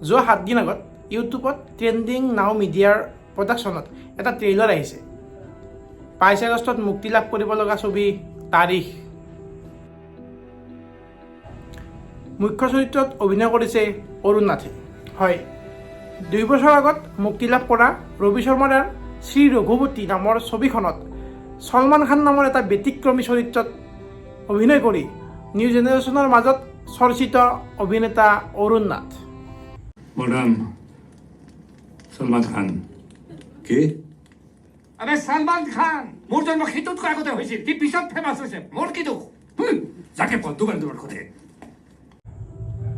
যোৱা 7 দিন আগত ইউটিউবত ট্ৰেণ্ডিং নাও মিডিয়াৰ প্ৰডাকশ্যনত এটা ট্ৰেইলাৰ আহিছে। 22 আগষ্টত মুক্তি লাভ কৰিব লগা ছবি তাৰিখ। মুখ্য চৰিত্ৰত অভিনয় কৰিছে অৰুণ নাথে। হয়, 2 বছৰ আগত মুক্তি লাভ কৰা ৰবি শৰ্মাৰ শ্ৰী ৰঘুপতি নামৰ ছবিখনত ছলমান খান নামৰ এটা ব্যতিক্ৰমী চৰিত্ৰত অভিনয় কৰি নিউ জেনেৰেশ্যনৰ মাজত চৰ্চিত অভিনেতা অৰুণ নাথ। মোৰ নাম সলমান খান। কি? আৰে ছলমান খান। মোৰ জন্ম সিটোতকৈ আগতে হৈছিল, সি পিছত ফেমাছ হৈছে। মোৰ কি দোষ? যাকে পদ দুবাৰ দুবাৰ সোধে।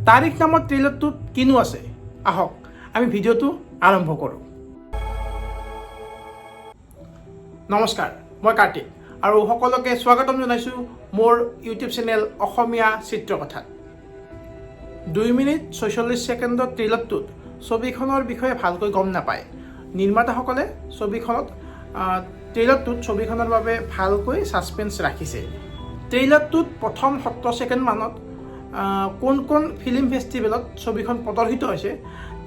তাৰিখ নামৰ ট্ৰেইলাৰটোত কিনো আছে, আহক আমি ভিডিঅ'টো আৰম্ভ কৰোঁ। নমস্কাৰ, মই কাৰ্তিক আৰু সকলোকে স্বাগতম জনাইছোঁ মোৰ ইউটিউব চেনেল অসমীয়া চিত্ৰকথাত। 2 মিনিট 46 ছেকেণ্ডৰ ট্ৰেইলাৰটোত ছবিখনৰ বিষয়ে ভালকৈ গম নাপায়। নিৰ্মাতাসকলে ছবিখনত ট্ৰেইলাৰটোত ছবিখনৰ বাবে ভালকৈ ছাছপেঞ্চ ৰাখিছে। ট্ৰেইলাৰটোত প্ৰথম 17 ছেকেণ্ডমানত কোন কোন ফিল্ম ফেষ্টিভেলত ছবিখন প্ৰদৰ্শিত হৈছে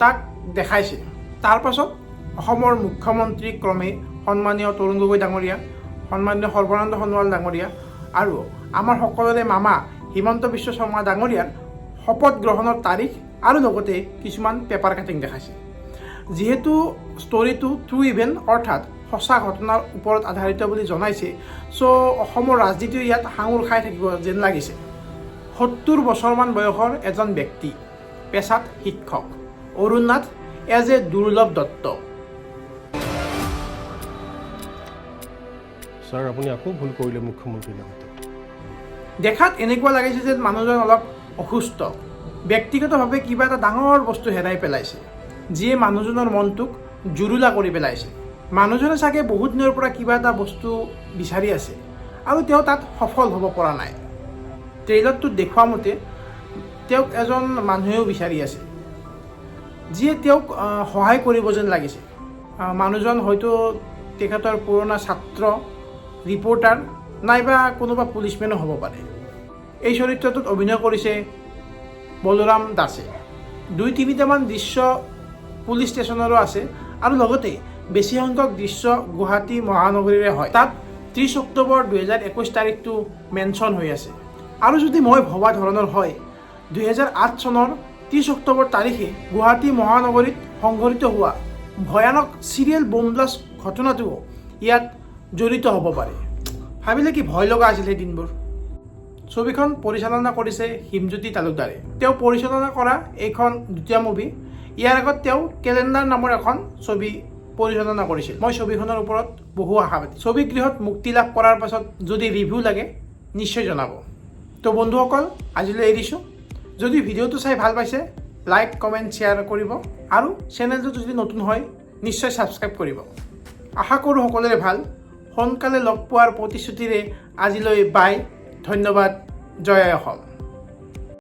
তাক দেখাইছে। তাৰ পাছত অসমৰ মুখ্যমন্ত্ৰী ক্ৰমে সন্মানীয় তৰুণ গগৈ ডাঙৰীয়া, সন্মানীয় সৰ্বানন্দ সোণোৱাল ডাঙৰীয়া আৰু আমাৰ সকলোৰে মামা হিমন্ত বিশ্ব শৰ্মা ডাঙৰীয়াৰ শপত গ্ৰহণৰ তাৰিখ আৰু লগতে কিছুমান পেপাৰ কাটিং দেখাইছে। যিহেতু ষ্টৰিটো ট্ৰু ইভেণ্ট, অৰ্থাৎ সঁচা ঘটনাৰ ওপৰত আধাৰিত বুলি জনাইছে, চ' অসমৰ ৰাজনীতিও ইয়াত সাঙুৰ খাই থাকিব যেন লাগিছে। 70 বছৰমান বয়সৰ এজন ব্যক্তি, পেছাত শিক্ষক, অৰুণ নাথ এজ এ দুৰ্লভ দত্ত। ছাৰ, আপুনি আকৌ ভুল কৰিলে মুখ্যমন্ত্ৰী নামটো। দেখাত এনেকুৱা লাগিছে যেন মানুহজন অলপ অসুস্থ, ব্যক্তিগতভাৱে কিবা এটা ডাঙৰ বস্তু হেৰাই পেলাইছে, যিয়ে মানুহজনৰ মনটোক জুৰুলা কৰি পেলাইছে। মানুহজনে চাগে বহুত দিনৰ পৰা কিবা এটা বস্তু বিচাৰি আছে আৰু তেওঁ তাত সফল হ'ব পৰা নাই। ট্ৰেইলাৰটোত দেখুওৱা মতে তেওঁক এজন মানুহেও বিচাৰি আছে, যিয়ে তেওঁক সহায় কৰিব যেন লাগিছে। মানুহজন হয়তো তেখেতৰ পুৰণা ছাত্ৰ, ৰিপৰ্টাৰ নাইবা কোনোবা পুলিচমেনো হ'ব পাৰে। এই চৰিত্ৰটোত অভিনয় কৰিছে বলৰাম দাসে। দুই তিনিটামান দৃশ্য পুলিচ ষ্টেচনৰো আছে আৰু লগতে বেছি সংখ্যক দৃশ্য গুৱাহাটী মহানগৰীৰে হয়। তাত 30 অক্টোবৰ 2021 তাৰিখটো মেনশ্যন হৈ আছে আৰু যদি মই ভবা ধৰণৰ হয়, 2008 চনৰ 30 অক্টোবৰ তাৰিখে গুৱাহাটী মহানগৰীত সংঘটিত হোৱা ভয়ানক চিৰিয়েল বোম ব্লাষ্ট ঘটনাটোও ইয়াত জড়িত হ'ব পাৰে। ভাবিলে কি ভয় লগা আছিল সেই দিনবোৰ! ছবিখন পৰিচালনা কৰিছে হিমজ্যোতি তালুকদাৰে। তেওঁ পৰিচালনা কৰা এইখন দ্বিতীয় মুভি। ইয়াৰ আগত তেওঁ কেলেণ্ডাৰ নামৰ এখন ছবি পৰিচালনা কৰিছিল। মই ছবিখনৰ ওপৰত বহু আশাবাদী। ছবিগৃহত মুক্তি লাভ কৰাৰ পাছত যদি ৰিভিউ লাগে, নিশ্চয় জনাব। তো বন্ধুসকল, আজিলৈ এৰিছোঁ। যদি ভিডিঅ'টো চাই ভাল পাইছে, লাইক, কমেণ্ট, শ্বেয়াৰ কৰিব আৰু চেনেলটো যদি নতুন হয়, নিশ্চয় ছাবস্ক্ৰাইব কৰিব। আশা কৰোঁ সকলোৰে ভাল। সোনকালে লগ পোৱাৰ প্ৰতিশ্ৰুতিৰে আজিলৈ বাই। ধন্যবাদ। জয় আই অসম।